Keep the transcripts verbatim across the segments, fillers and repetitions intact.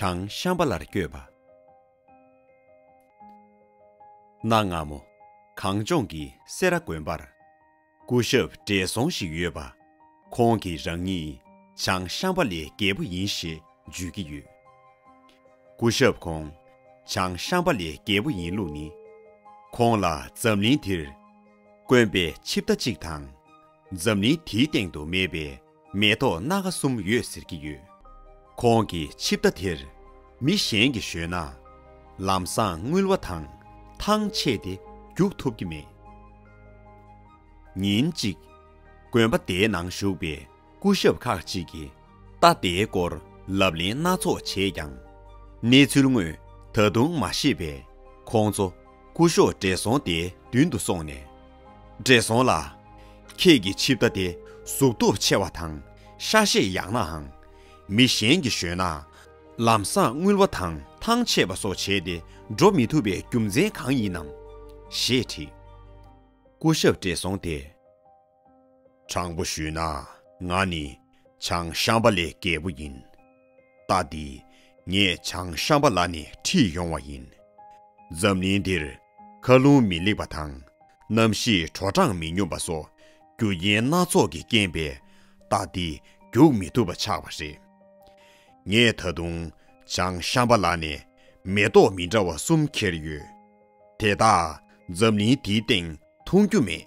བྱང་ཤམ་བྷ་ལར་བསྐྱོད་པ། གནའ་སྔ་མོ། གངས་ལྗོངས་ཀྱི་སེ་ར་དགོན་པར་སྐུ་ཞབས་བགྲེས་སོང་ཞིག་ཡོད་པ། ཁོང་གིས་རང་ཉིད་བྱང་ཤམ་བྷ་ལའི་རྒྱལ་པོ་ཡིན་ཞེས་བརྗོད་ཀྱི་ཡོད། སྐུ་ཞབས་ཁོང་བྱང་ཤམ་བྷ་ལའི་རྒྱལ་པོ་ཡིན་ལུགས་ནི། ཁོང་ལ་འཛམ་གླིང་འདིར་དཀོན་པའི་ཆིབས་རྟ་གཅིག་དང་། འཛམ་གླིང་དེའི་སྟེང་དུ་མེད་པའི་མེ་ཏོག་སྣ་ཁ་གསུམ་ཡོད་ཟེར་གྱི་ཡོད། ཁོང་གི་ཆིབས་རྟ་དེར་མི་གཞན་གྱིས་ཞོན་ན། ལམ་སང་དངུལ་བ་དང་ཐང་ཆད་དེ་རྒྱུག་ཐུབ་ཀྱི་མེད། ཉིན་གཅིག་དགོན་པ་དེའི་ནང་བཞུགས་པའི་སྐུ་ཞབས་ཁག་ཅིག་གིས་རྟ་དེའི་སྐོར་ལབ་གླེང་སྣ་ཚོགས་བྱས་ཀྱང་། གནས་ཚུལ་དངོས་ད་དུང་མ་ཤེས་པས། ཁོང་ཚོ་སྐུ་ཞབས་བགྲེས་སོང་དེའི་མདུན་དུ་སོང་ནས། བགྲེས་སོང་ལགས། ཁྱེད་ཀྱི་ཆིབས་རྟ་དེ་གཟུགས་སྟོབས་ཆེ་བ་དང་ཤ་ཤེད་ཡག་ནའང་། མི་གཞན་གྱིས་ཞོན་ན། ལམ་སང་དངུལ་བ་དང་ཐང་ཆད་པ་སོགས་བྱས་ཏེ་འགྲོ་མི་ཐུབ་པའི་རྒྱུ་མཚན་གང་ཡིན་ནམ། ཞེས་དྲིས། སྐུ་ཞབས་བགྲེས་སོང་དེས། དྲང་པོ་ཞུས་ན། ང་ནི་བྱང་ཤམ་བྷ་ལའི་རྒྱལ་པོ་ཡིན། རྟ་འདི་ངས་བྱང་ཤམ་བྷ་ལ་ནས་ཁྲིད་ཡོང་བ་ཡིན། འཛམ་གླིང་འདིར་མཁའ་རླུང་མི་ལེགས་པ་དང་། གནམ་གཤིས་དྲོ་གྲང་མི་སྙོམས་པ་སོགས་རྒྱུ་རྐྱེན་སྣ་ཚོགས་ཀྱི་རྐྱེན་པས། རྟ་འདི་རྒྱུག་མི་ཐུབ་པ་ཆགས་པ་རེད། ངས་ད་དུང་བྱང་ཤམ་བྷ་ལ་ནས་མེ་ཏོག་མི་འདྲ་བ་གསུམ་ཁྱེར་ཡོད། དེ་དག་འཛམ་གླིང་འདིའི་སྟེང་མཐོང་རྒྱུ་མེད།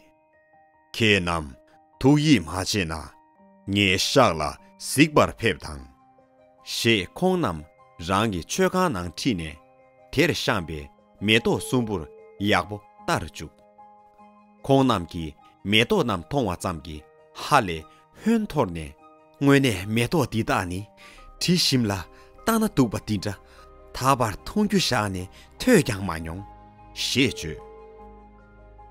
ཁྱེད་རྣམས་ཐུགས་ཡིད་མ་ཆེས་ན། ངའི་ཤག་ལ་གཟིགས་པར་ཕེབས་དང་། ཞེས་ཁོང་རྣམས་རང་གི་མཆོད་ཁང་ནང་ཁྲིད་ནས། དེར་བཤམས་པའི་མེ་ཏོག་གསུམ་པོར་ཡག་པོ་ལྟ་རུ་བཅུག་ཁོང་རྣམས་ཀྱིས་མེ་ཏོག་རྣམས་མཐོང་བ་ཙམ་གྱིས་ཧ་ལས་ཧོན་འཐོར་ནས། དངོས་གནས་མེ་ཏོག་འདི་དག་ནི་དྲི་ཞིམ་ལ་ལྟ་ན་སྡུག་པ་འདི་འདྲ། ད་བར་མཐོང་རྒྱུ་བཞག་ནས་ཐོས་ཀྱང་མ་མྱོང་། ཞེས་བརྗོད།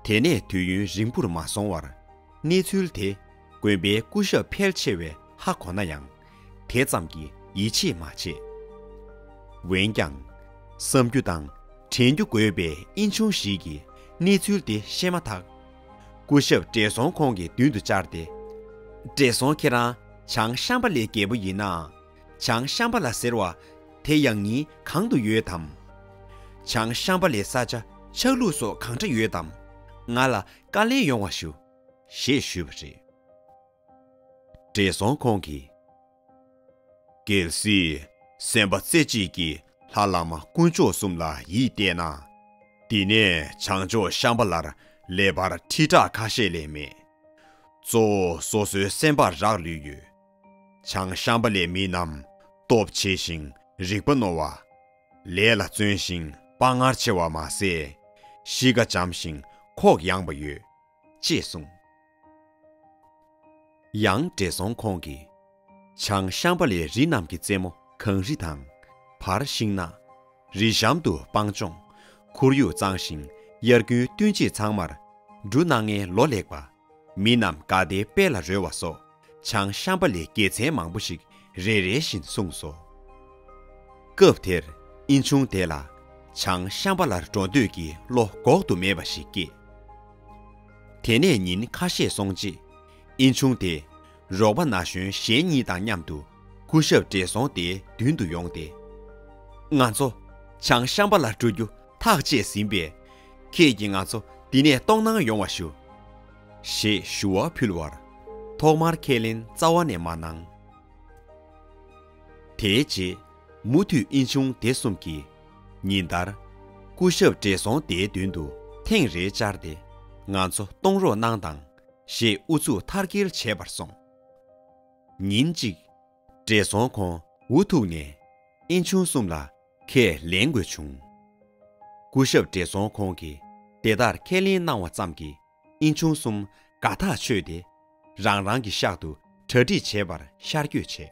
དེ་ནས་དུས་ཡུན་རིང་པོར་མ་སོང་བར། གནས་ཚུལ་དེ་དགོན་པའི་སྐུ་ཞབས་ཕལ་ཆེ་བས་ཧ་གོ་ན་ཡང་། དེ་ཙམ་གྱིས་ཡིད་ཆེས་མ་བྱས། འོན་ཀྱང་། བསམ་རྒྱུ་དང་དྲན་རྒྱུ་དགོས་པའི་དབྱིན་ཆུང་ཞིག་གིས་གནས་ཚུལ་དེ་ཤེས་མ་ཐག་སྐུ་ཞབས་བགྲེས་སོང་ཁོང་གི་མདུན་དུ་བཅར་ཏེ། བགྲེས་སོང་ཁྱེད་རང་བྱང་ཤམ་བྷ་ལའི་རྒྱལ་པོ་ཡིན་ནའང་། བྱང་ཤམ་བྷ་ལ་ཟེར་བ་དེ་ཡང་སྙིང་གང་དུ་ཡོད་དམ། བྱང་ཤམ་བྷ་ལའི་ས་ཆ་ཆགས་ལུགས་སོགས་གང་འདྲ་ཡོད་དམ། ང་ལ་བཀའ་ལན་ཡོང་བ་ཞུ། ཞེས་ཞུས་པ་རེད། བགྲེས་སོང་ཁོང་གིས། གལ་སྲིད་སེམས་པ་རྩེ་གཅིག་གིས་ལྷ་བླ་མ་དཀོན་མཆོག་གསུམ་ལ་ཡིད་གཏད་ན། འདི་ནས་བྱང་ཕྱོགས་ཤམ་བྷ་ལར་ལེ་བར་ཁྲི་ཕྲག་ཁ་ཤས་ལས་མེད། གཙོ་བོ་སོ་སོའི་སེམས་པར་རག་ལུས་ཡོད། བྱང་ཤམ་བྷ་ལའི་མི་རྣམས་སྟོབས་ཆེ་ཞིང་རིག་པ་རྣོ་བ། ལས་ལ་བརྩོན་ཞིང་དཔའ་ངར་ཆེ་བ་མ་ཟད། གཤིས་ཀ་འཇམ་ཞིང་ཁོག་ཡངས་པ་ཡོད། ཅེས་གསུངས། ཡང་བགྲེས་སོང་ཁོང་གིས། བྱང་ཤམ་བྷ་ལའི་རི་རྣམས་ཀྱི་རྩེ་མོ་གངས་རི་དང་། བར་ཤིང་ནགས། རི་གཤམ་དུ་སྤང་ལྗོངས། ཁོར་ཡུག་གཙང་ཞིང་དབྱར་དགུན་སྟོན་དཔྱིད་ཚང་མར་འབྲུ་སྣ་ལྔའི་ལོ་ལེགས་པ། མི་རྣམས་དགའ་བདེའི་དཔལ་ལ་རོལ་བ་སོགས་བྱང་ཤམ་བྷ་ལའི་དགེ་མཚན་མང་པོ་ཞིག་རེ་རེ་བཞིན་གསུངས་སོ། སྐབས་དེར་དབྱིན་ཆུང་དེ་ལ་བྱང་ཤམ་བྷ་ལར་འགྲོ་འདོད་ཀྱི་བློ་འགོག་ཏུ་མེད་པ་ཞིག་སྐྱེས། དེ་ནས་ཉིན་ཁ་ཤས་སོང་རྗེས། དབྱིན་ཆུང་དེ་རོགས་པ་ན་གཞོན་གཞན་གཉིས་དང་མཉམ་དུ་སྐུ་ཞབས་བགྲེས་སོང་དེའི་མདུན་དུ་ཡོང་སྟེ། ང་ཚོ་བྱང་ཤམ་བྷ་ལར་འགྲོ་རྒྱུ་ཐག་བཅད་ཟིན་པས། ཁྱེད་ཀྱིས་ང་ཚོ་འདི་ནས་གཏོང་གནང་ཡོང་བ་ཞུ། ཞེས་ཞུ་བ་ཕུལ་བར། ཐོག་མར་ཁས་ལེན་རྩ་བ་ནས་མ་གནང་། དེའི་རྗེས། མུ་མཐུད་དབྱིན་ཆུང་དེ་གསུམ་གྱིས། ཉིན་ལྟར། སྐུ་ཞབས་བགྲེས་སོང་དེའི་མདུན་དུ་ཐེངས་རེ་བཅར་ཏེ། ང་ཚོ་གཏོང་རོགས་གནང་དང་། ཞེས་ཨུ་ཚུགས་མཐར་སྐྱེལ་བྱས་པར་སོང་། ཉིན་གཅིག་བགྲེས་སོང་ཁོང་འུ་ཐུག་ནས། དབྱིན་ཆུང་གསུམ་ལ་ཁས་ལེན་དགོས་བྱུང་། སྐུ་ཞབས་བགྲེས་སོང་ཁོང་གིས་དེ་ལྟར་ཁས་ལེན་གནང་བ་ཙམ་གྱིས། དབྱིན་ཆུང་གསུམ་དགའ་ཐག་ཆོད་དེ། རང་རང་གི་ཤག་ཏུ་གྲ་སྒྲིག་བྱེད་པར་ཤར་བསྐྱོད་བྱས།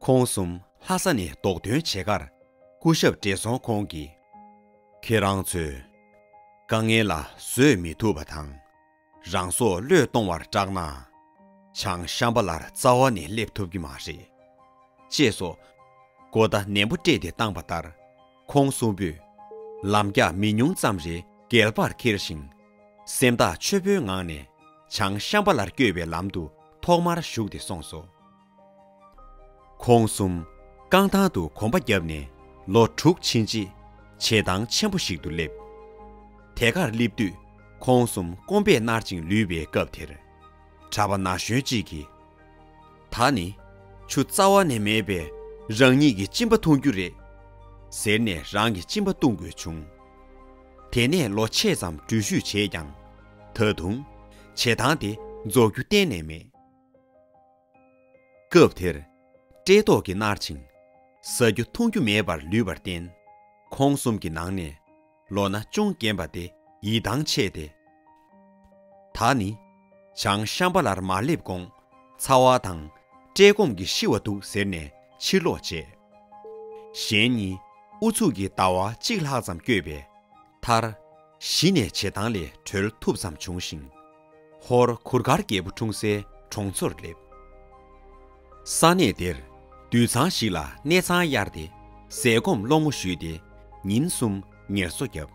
ཁོང་གསུམ་ལྷ་ས་ནས་རྡོག་ཐོན་བྱེད་ཁར། སྐུ་ཞབས་བགྲེས་སོང་ཁོང་གིས། ཁྱེད་རང་ཚོས་དཀའ་ངལ་ལ་བཟོད་མི་ཐུབ་པ་དང་། རང་སྲོག་བློས་གཏོང་བར་སྐྲག་ན། བྱང་ཤམ་བྷ་ལར་རྩ་བ་ནས་སླེབས་ཐུབ་ཀྱི་མ་རེད། ཅེས་སོགས་གོ་བརྡ་ནན་པོ་སྤྲད་དེ་བཏང་པ་ལྟར། ཁོང་གསུམ་པོས་ལམ་རྒྱགས་མི་ཉུང་ཙམ་རེ་སྒལ་པར་འཁྱེར་ཞིང་། སེམས་ཐག་ཆོད་པོའི་ངང་ནས་བྱང་ཤམ་བྷ་ལར་བསྐྱོད་པའི་ལམ་དུ་ཐོག་མར་ཞུགས་ཏེ་སོང་སོ། ཁོང་གསུམ་ རྐང་ཐང་དུ་གོམ་པ་བརྒྱབ་ནས་ལོ་དྲུག་ཕྱིན་རྗེས་བྱེ་ཐང་ཆེན་པོ་ཞིག་ཏུ་སླེབས། དེ་གར་སླེབས་དུས་ཁོང་གསུམ་སྐོམ་པས་མནར་ཅིང་ལུས་པའི་སྐབས་དེར། གྲྭ་པ་ན་གཞོན་གཅིག་གིས། ད་ནི་ཆུ་རྩ་བ་ནས་མེད་པས་རང་ཉིད་ཀྱི་གཅིན་པ་འཐུང་རྒྱུ་རེད། ཟེར་ནས་རང་གི་གཅིན་པ་བཏུང་དགོས་བྱུང་། དེ་ནས་ལོ་ཕྱེད་ཙམ་འགྲུལ་བཞུད་བྱས་ཀྱང་། ད་དུང་བྱེ་ཐང་དེ་རྫོགས་རྒྱུ་གཏན་ནས་མེད། སྐབས་དེར། བཀྲེས་ལྟོགས་ཀྱིས་མནར་ཅིང་། ཟ་རྒྱུ་འཐུང་རྒྱུ་མེད་པར་ལུས་པར་བརྟེན། ཁོང་གསུམ་གྱི་ནང་ནས་ལོ་ན་ཅུང་རྒན་པ་དེ་ཡིད་ཐང་ཆད་དེ། ད་ནི་བྱང་ཤམ་བྷ་ལར་མ་སླེབས་གོང་ཚ་བ་དང་བཀྲེས་སྐོམ་གྱིས་ཤི་བ་འདུག་ཟེར་ནས་ཕྱིར་ལོག་བྱས། གཞན་གཉིས་ཨུ་ཚུགས་ཀྱིས་ཟླ་བ་གཅིག་ལྷག་ཙམ་བསྐྱོད་པས། མཐར། གཞི་ནས་བྱེ་ཐང་ལས་གྲོལ་ཐུབ་ཙམ་བྱུང་ཞིང་། ཧོར་གུར་དཀར་རྒྱལ་པོ་འཁྲུངས་སའི་གྲོང་ཚོར་སླེབས། ས་གནས་དེར་དུད་ཚང་ཞིག་ལ་གནས་ཚང་གཡར་ཏེ་ཟས་སྐོམ་སློང་མོ་ཞུས་ཏེ་ཉིན་གསུམ་ངལ་གསོ་བརྒྱབ།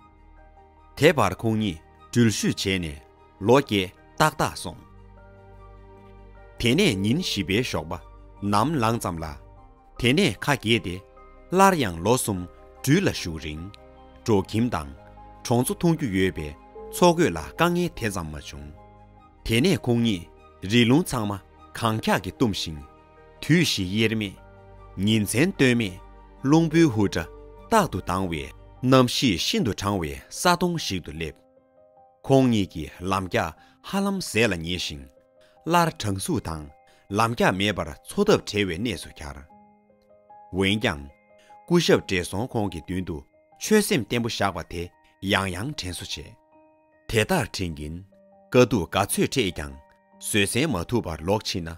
དེ་བར་ཁོང་གཉིས་འགྲུལ་བཞུད་བྱས་ནས་ལོ་བརྒྱད་ཏག་ཏག་སོང་། དེ་ནས་ཉིན་བཞི་པའི་ཞོགས་པ་ནམ་ལངས་ཙམ་ལ། དེ་ནས་ཁ་གྱེས་ཏེ། སླར་ཡང་ལོ་གསུམ་སྦྲུལ་ལ་བཞུགས་རིང་། འབྲོག་ཁྱིམ་དང་གྲོང་ཚོ་མཐོང་རྒྱུ་ཡོད་པས་འཚོ་གོས་ལ་དཀའ་ངལ་དེ་ཙམ་མ་བྱུང་། དེ་ནས་ཁོང་ཉིད་རི་ལུང་ཚང་མ་གངས་འཁྱག་གིས་བཏུམས་ཤིང་། དུས་བཞི་དབྱེར་མེད། ཉིན་མཚན་ལྟོས་མེད། རླུང་བུའི་ཧུར་སྒྲ་རྟག་ཏུ་ལྡང་བའི་གནམ་གཤིས་ཤིན་ཏུ་གྲང་བའི་ས་དོང་ཞིག་ཏུ་སླེབས། ཁོང་གཉིས་ཀྱིས་ལམ་རྒྱགས་ཧ་ལམ་ཟས་ལ་ཉེ་ཞིང་། སླར་གྲང་ཟུག་དང་ལམ་རྒྱགས་མེད་པར་འཚོ་ཐབས་བྲལ་བའི་གནས་སུ་གྱར། འོན་ཀྱང་། སྐུ་ཞབས་བགྲེས་སོང་ཁོང་གི་མདུན་དུ་ཆོད་སེམས་བརྟན་པོ་བཞག་པ་དེ་ཡང་ཡང་དྲན་གསོ་བྱས། དེ་ལྟར་དྲན་གྱིན་དཀའ་སྡུག་ག་ཚོད་འཕྲད་ཀྱང་བཟོད་བསྲན་མ་ཐུབ་པར་ལོག་ཕྱིན་ན་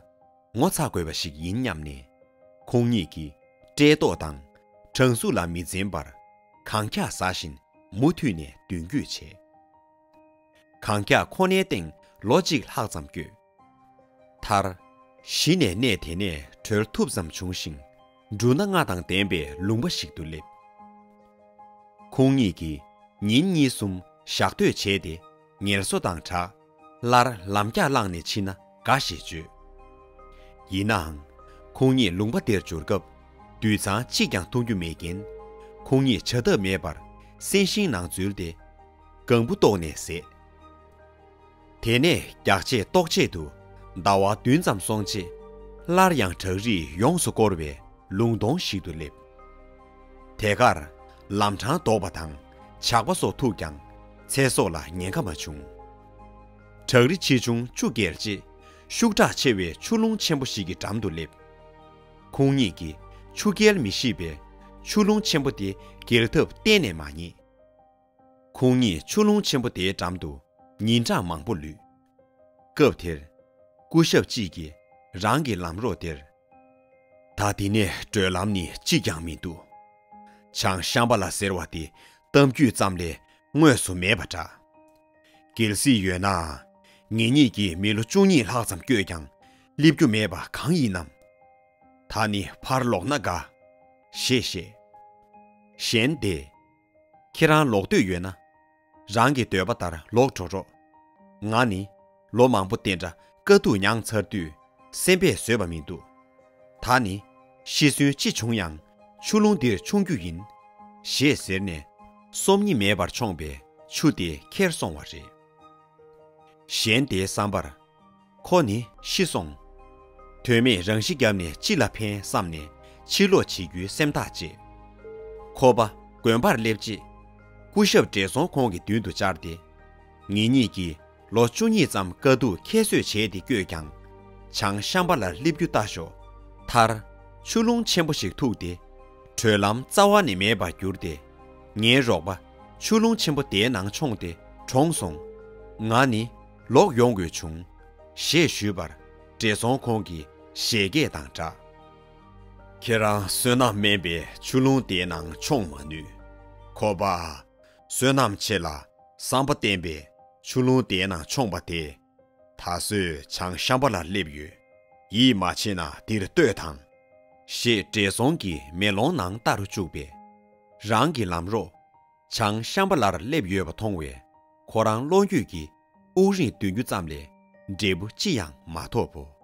ངོ་ཚ་དགོས་པ་ཞིག་ཡིན་སྙམ་ནས། ཁོང་གཉིས་ཀྱིས་བཀྲེས་ལྟོགས་དང་གྲང་ཟུག་ལ་མི་འཛེམ་པར་གངས་འཁྱག་ཟ་བཞིན་མུ་མཐུད་ནས་མདུན་སྐྱོད་བྱས། གངས་འཁྱག་ཁོ་ནའི་སྟེང་ལོ་གཅིག་ལྷག་ཙམ་བསྐྱོད། མཐར། གཞི་ནས་གནས་དེ་ནས་གྲོལ་ཐུབ་ཙམ་བྱུང་ཞིང་། འབྲུ་སྣ་ལྔ་དང་ལྡན་པའི་ལུང་པ་ཞིག་ཏུ་སླེབས། ཁོང་གཉིས་ཀྱིས་ཉིན་གཉིས་གསུམ་ཞག་སྡོད་བྱས་ཏེ་ངལ་གསོ་དང་སྦྲགས་སླར་ལམ་རྒྱགས་བླངས་ནས་ཕྱིན་ན་དགའ་ཞེས་བརྗོད། ཡིན་ནའང་། ཁོང་ཉིད་ལུང་པ་དེར་འབྱོར་སྐབས་དུད་ཚང་གཅིག་ཀྱང་མཐོང་རྒྱུ་མེད་རྐྱེན། ཁོང་ཉིད་བྱ་ཐབས་མེད་པར་སེམས་ཤིང་ནང་འཛུལ་ཏེ། རྐང་བུ་བཏོགས་ནས་བཟས། དེ་ནས་རྒྱགས་ཆད་ལྟོགས་ཆད་དུ་ཟླ་བ་བདུན་ཙམ་སོང་རྗེས། སླར་ཡང་བྲག་རིས་ཡོངས་སུ་བསྐོར་བའི་ལུང་སྟོང་ཞིག་ཏུ་སླེབས། དེ་གར་ལམ་འཕྲང་ལྡོག་པ་དང་ཇག་པ་སོགས་ཐུག་ཀྱང་ཚེ་སྲོག་ལ་ཉེན་ཁ་མ་བྱུང་། བྲག་རི་ཆེ་ཆུང་བཅུ་བརྒལ་རྗེས་ཤུགས་དྲག་ཆེ་བའི་ཆུ་ཀླུང་ཆེན་པོ་ཞིག་གི་འགྲམ་དུ་སླེབས། ཁོང་ཉིད་ཀྱིས་ཆུ་རྐྱལ་མི་ཤེས་པས་ཆུ་ཀླུང་ཆེན་པོ་དེ་བརྒལ་ཐབས་གཏན་ནས་མ་རྙེད། ཁོང་ཉིད་ཆུ་ཀླུང་ཆེན་པོ་དེའི་འགྲམ་དུ་ཉིན་གྲངས་མང་པོ་ལུས། སྐབས་དེར། སྐུ་ཞབས་གཅིག་གིས་རང་གི་ལམ་རོགས་དེར། ད་འདི་ནས་བགྲོད་ལམ་ནི་གཅིག་ཀྱང་མི་འདུག་བྱང་ཤམ་བྷ་ལ་ཟེར་བ་དེ་གཏམ་རྒྱུད་ཙམ་ལས་དངོས་སུ་མེད་པ་འདྲ། གལ་སྲིད་ཡོད་ན། ངེད་གཉིས་ཀྱིས་མི་ལོ་བཅུ་གཉིས་ལྷག་ཙམ་བསྐྱོད་ཀྱང་སླེབས་རྒྱུ་མེད་པ་གང་ཡིན་ནམ། ད་ནི་ཕར་ལོག་ན་དགའ། ཞེས་བཤད། གཞན་དེས། ཁྱེད་རང་ལོག་འདོད་ཡོད་ན། རང་གི་འདོད་པ་ལྟར་ལོག་འགྲོ་རོགས། ང་ནི་ལོ་མང་པོ་དེ་འདྲ་དཀའ་སྡུག་མྱངས་ཚར་དུས་སེམས་པས་བཟོད་པ་མི་འདུག་ད་ནི་ཤི་གསོན་ཅི་བྱུང་ཡང་ཆུ་ཀླུང་འདིར་མཆོང་རྒྱུ་ཡིན། ཞེས་ཟེར་ནས་སོམ་ཉི་མེད་པར་མཆོངས་པས་ཆུ་དེ་ཁྱེར་སོང་བ་རེད། གཞན་དེའི་བསམ་པར། ཁོ་ནི་ཤི་སོང་། དོན་མེད་རང་ཤི་བརྒྱབ་ནས་ཅི་ལ་ཕན་བསམ་ནས་ཕྱིར་ལོག་བྱེད་རྒྱུའི་སེམས་ཐག་བཅད། ཁོ་པ་དགོན་པར་སླེབས་རྗེས། སྐུ་ཞབས་བགྲེས་སོང་ཁོང་གི་མདུན་དུ་བཅར་ཏེ། ངེད་གཉིས་ཀྱིས་ལོ་བཅུ་གཉིས་ཙམ་དཀའ་སྡུག་ཁྱད་གསོད་བྱས་ཏེ་བསྐྱོད་ཀྱང་། བྱང་ཤམ་བྷ་ལར་སླེབས་རྒྱུ་ལྟ་ཞོག་མཐར། ཆུ་ཀླུང་ཆེན་པོ་ཞིག་ཐུག་སྟེ། བགྲོད་ལམ་རྩ་བ་ནས་མེད་པར་གྱུར་ཏེ། ངའི་རོགས་པ་ཆུ་ཀླུང་ཆེན་པོ་དེའི་ནང་མཆོངས་ཏེ་གྲོངས་སོང་། ང་ནི་ལོག་ཡོང་དགོས་བྱུང་། ཞེས་ཞུས་པར། བགྲེས་སོང་ཁོང་གིས་བཞད་གད་དང་སྦྲགས། ཁྱེད་རང་བསོད་ནམས་དམན་པས་ཆུ་ཀླུང་དེའི་ནང་མཆོངས་མ་ནུས། ཁོ་པ། བསོད་ནམས་ཆེ་ལ་བསམ་པ་བརྟན་པས་ཆུ་ཀླུང་དེའི་ནང་མཆོངས་པ་དེ། ད་གཟོད་བྱང་ཤམ་བྷ་ལར་སླེབས་ཡོད། ཡིད་མ་ཆེས་ན་འདིར་ལྟོས་དང་། ཞེས་བགྲེས་སོང་གིས་མེ་ལོང་ནང་ལྟ་རུ་བཅུག་པས། རང་གི་ལམ་རོགས་བྱང་ཤམ་བྷ་ལར་སླེབས་ཡོད་པ་མཐོང་བས། ཁོ་རང་བློ་འགྱོད་ཀྱིས་དབུགས་རིང་འདོན་རྒྱུ་ཙམ་ལས་འབྲས་བུ་ཅི་ཡང་མ་ཐོབ་བོ།